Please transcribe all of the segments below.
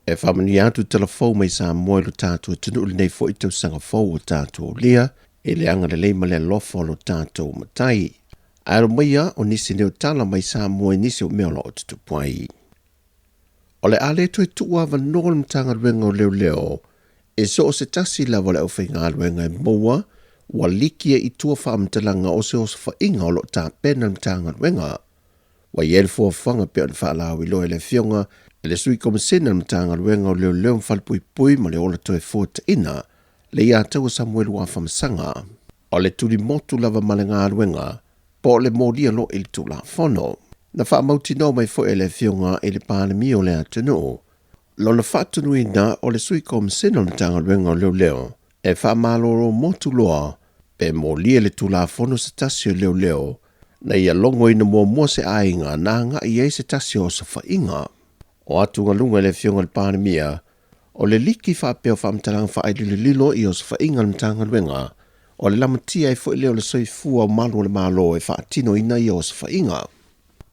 E faamanuia atu tala fou mai Samoa i lo tatou atunuu i lenei foi tausaga fou ua tatou aulia i le agalelei ma le alofa o lo tatou Matai. Ae alo maia o nisi nei o tala mai Samoa i nisi o mea o lo o tutupu ai. O le a le toe tuu avanoa le Matagaluega o Leoleo e so o se tasi lava o le aufaigaluega e maua ua liki ai i tua faamatalaga o se osofaiga o lo o tapena le Matagaluega. Ua i ai le fuafuaga pei ona faalauiloa e le Afioga i le Sui Komesina o le Matagaluega o Leoleo ma Falepuipui ma le Ola Toefuataina, le Iataua Samuelu Afamasaga. O le tulimotu lava ma le galuega po o le molia loa i le Tulafono. Na faamautinoa mai foi e le Afioga i le Palemia o le atunuu lona faatonuina o le Sui Komesina o le Matagaluega o Leoleo e faamalolo motu loa pe molia le Tulafono se tasi o leoleo na ia logoina muamua se aiga na agai i ai se tasi o osofaiga. O atugaluga i le Afioga i le Palemia, o le liki faapea o faamatalaga faaililolilo i osofaiga a le Matagaluega, o le lamatia ai foi lea o le soifua o malu o le Malo e faatinoina ia osofaiga.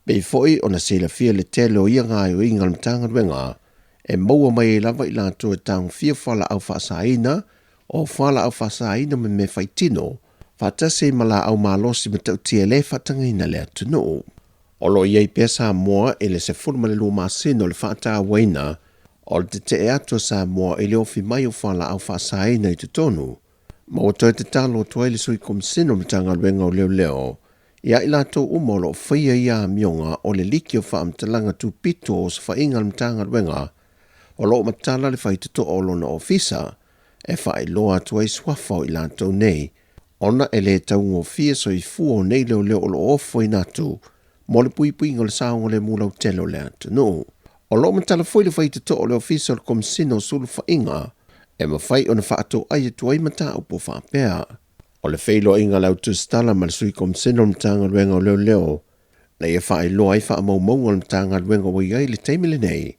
Pei foi ona silafia le tele o ia gaoioiga a le Matagaluega e maua mai ai lava i latou e tagofia fualaau faasaina, o fualaau faasaina ma mea faitino, faatasi ai ma laau malosi matautia e le faatagaina le atunuu. O lo o i ai pea Samoa i le 12 masina o le faatauaina o le tetee atu a Samoa i le ofi mai o fualaau faasaina i totonu, ma ua toe tatalo atu ai le Sui Komisina o Matagaluega o Leoleo ia i latou uma o lo o faia ia amioga o le liki o faamatalaga tupito o osofaiga a le Matagaluega o lo o matala le faitotoa o lona ofisa e faailoa atu ai suafa o i latou nei ona e le taugofie soifua o nei leoleo o lo o ofoina atu mo le puipuiga o le saogalemu lautele o le atunuu. O lo o matala foi le faitotoa o le Ofisa o le Komisina o Sulufaiga e mafai ona faatoai atu ai mataupu faapea. O le feiloaiga a le Au Tusitala ma le Sui Komisina o le Matagaluega o Leoleo na ia faailoa ai faamaumauga o le Matagaluega ua i ai i le taimi lenei,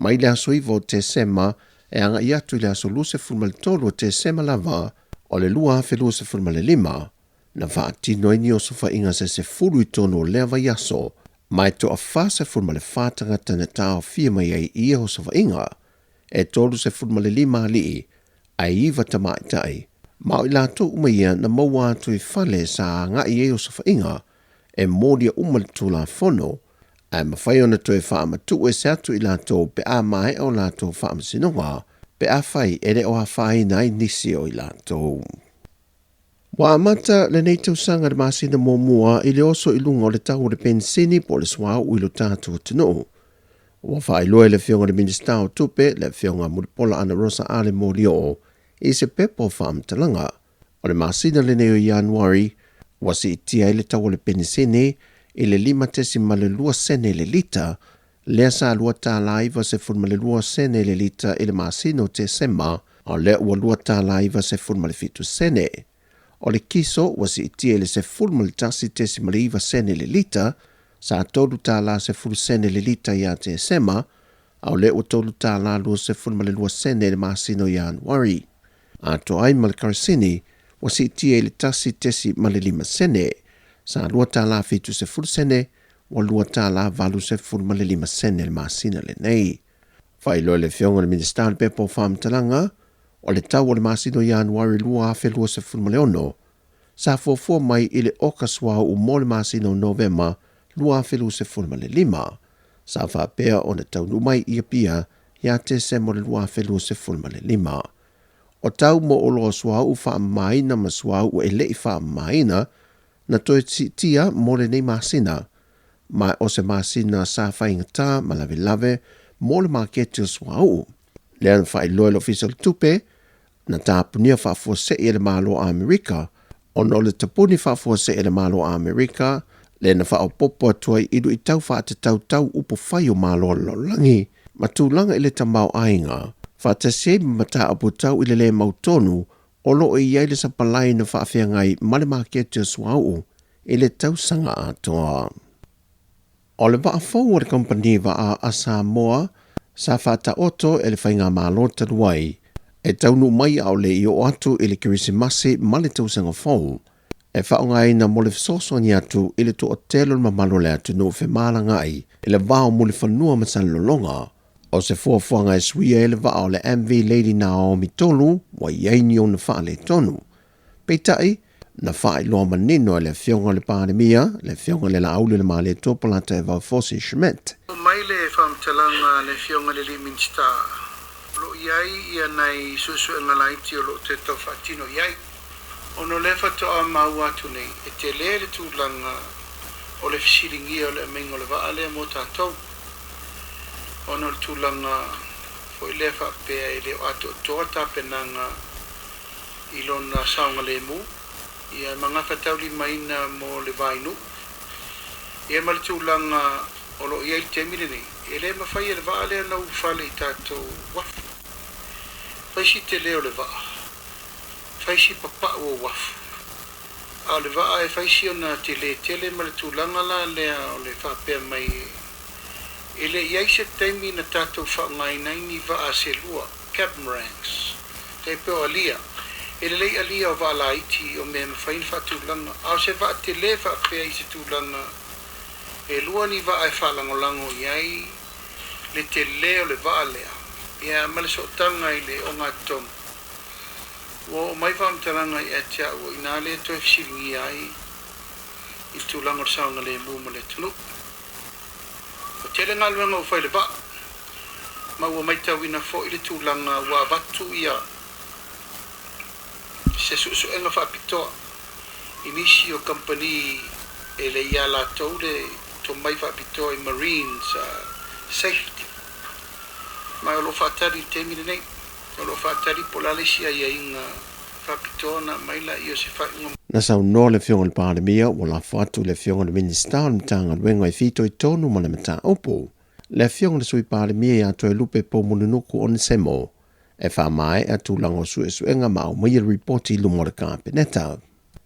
mai le aso 9 o Tesema e agai atu i le aso 23 o Tesema lava o le 2025, na faatino ai ni osofaiga se 10 i totonu o lea vaiaso, ma e toa-44 tagata na taofia mai ai i ia osofaiga, e 35 alii ae 9 tamaitai, ma o i latou uma ia na maua atu i fale sa agai i ai osofaiga e molia uma le Tulafono, ae mafai ona toe faamatuu ese atu i latou pe a maea o latou faamasinoga, pe afai e le o afaina ai nisi o i latou. Ua amata lenei tausaga i le masina muamua i le oso i luga o le tau o le penisini po o le suauu i lo tatou atunuu. Ua faailoa e le Afioga i le Minisita o Tupe, le Afioga Mulipola Anarosa Ale Molioo, i se pepa o faamatalaga. O le masina lenei o Ianuari, ua siitia ai le tau o le penisini i le 5.2 sene i le lita, lea sa $2.92 sene i le lita i le masina o Tesema, a o lea ua $2.97 sene. O le kiso ua siitia i le 11.9 sene i le lita, sa $3.10 sene i le lita ia Tesema, a o lea ua $3.22 sene i le masina o Ianuari. Atoa ai ma le karasini, ua siitia i le 1.5 sene, sa $2.70 sene, ua $2.85 sene le masina lenei. Faailoa e le Afioga i le Minisita o le Pepa o Faamatalaga, o le tau o le masina o Ianuari 2026, sa fuafua mai i le oka suauu mo le masina o Novema 2025, sa faapea ona taunuu mai i Apia ia Tesema o le 2025. O tau mo oloa suauu faamamaina ma suauu e le i faamamaina, na toe siitia mo lenei masina, ma o se masina sa faigata ma lavelave mo le maketi o suauu. Lea na faailoa e le Ofisa o le Tupe, na tapunia faafuasei e le Malo o Amerika ona o le tapuni faafuasei e le Malo o Amerika lea na faaopoopo atu ai i luitau faatatau tau upufai o Malo o le lalolagi ma tulaga i le tamaoaiga, faatasi ai ma mataupu tau i le le mautonu o lo o i ai le sapalai na faafeagai ma le maketi o suauu i le tausaga atoa. O le vaa fou a le kamupani vaa a Samoa sa faataoto e le faigamalo talu ai e taunuu mai a o le i oo atu i le Kerisimasi ma le tausaga fou, e faaaogaina mo le fesoasoani atu i le toatele o le mamalu o le atunuu femalagaai i le va o Mulifanua ma Salelologa. O se fuafuaga e suia ai le vaa o le MV Lady Naomi 3 ua i ai ni ona faaletonu. Peitai, na faailoa manino e le Afioga i le Palemia, le Afioga i le Laauli o le Malietoa Polataivao Fosi Schmidt. Oo mai le faamatalaga a le Afioga i le alii Minisita, o lo o i ai ia nai suesuega laiti o lo o toe tau faatino i ai. Ona o lea faatoa maua atu nei, e tele le tulaga o le fesiligia o le aumaiga o le vaa lea mo tatou, ona o le tulaga foi lea faapea e le o atoatoa tapenaga i lona saogalemu, ia ma gafataulimaina mo le vainuu, ia ma le tulaga o lo o i ai i le taimi lenei, e le mafai e le vaa lea ona ulufale i tatou uafu. Fai si tele o le vaa, fai si papau o uafu, a o le vaa e fai si ona tele tele ma le tulaga la lea o le faapea mai e le i ai se taimi na tatou faaaogaina ai ni vaa se lua, catamarans, tai pei o alia. E lelei alia o vaa laiti o mea e mafai ona faatulaga, a o se vaa tele faapea i se tulaga e lua ni vaa e faalagolago i ai le tele o le vaa lea, ia ma le sootaga i le ogatotonu. Ua oo mai faamatalaga ia te au o i ina lea e toe fesiligia ai i le tulaga o le saogalemu ma le atunuu. Ua tele galuega ua fai i le vaa, ma ua matauina foi le tulaga ua avatu ia se suesuega faapitoa i nisi o kamupani e le ia latou le tomai faapitoa i marines safety, ma o lo o faatali i le taimi lenei. O lo o faatali po o le a le isi aiaiga faapitoa ona aumai laia o se faaiuga. Na saunoa le Afioga i le Palemia ua lafo atu i le Afioga i le Minisita o le Matagaluega e fitoitonu ma le mataupu, le Afioga i le Sui Palemia ia Toelupe Poumulinuku Onesemo, e faamaea tulaga o suesuega ma aumaia le ripoti i luma o le Kapeneta.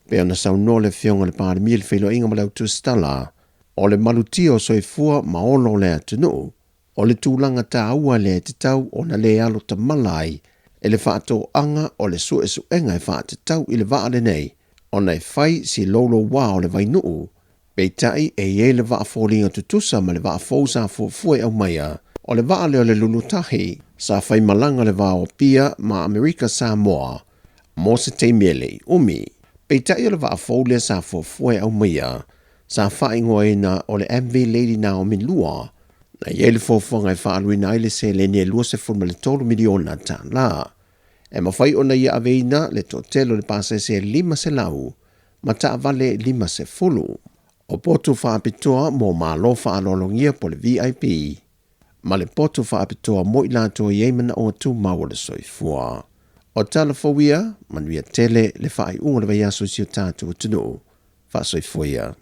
Pei ona saunoa le Afioga i le Palemia i le feiloaiga ma le Autusitala, o le malutia o soifua ma ola o le atunuu, O le tulaga taua lea e tatau ona le alo tamala ai e le faatoaga o le suesuega e faatatau i le vaa lenei ona e fai si loulouā o le vainuu. Peitai e i ai le vaa foliga tutusa ma le vaa fou sa fuafua e aumaia, o le vaa lea o le Lulutahi sa faimalaga le va o Apia ma Amerika Samoa mo se taimi e le i umi. Peitai o le vaa fou lea sa fuafua e aumaia sa faaigoaina o le MV Lady Naomi 2, na i ai le fuafuaga e faaaluina ai le seleni e $23 miliona tala. E mafai ona ia aveina le toatele o le pasese e 500 ma taavale 50. O potu faapitoa mo malo faaaloalogia po o le VIP ma le potu faapitoa mo i latou e i ai manaoga tumau o le soifua. O tala fou ia, manuia tele le faaiuga o le vaiaso i si o tatou atunuu. Faasoifua ia.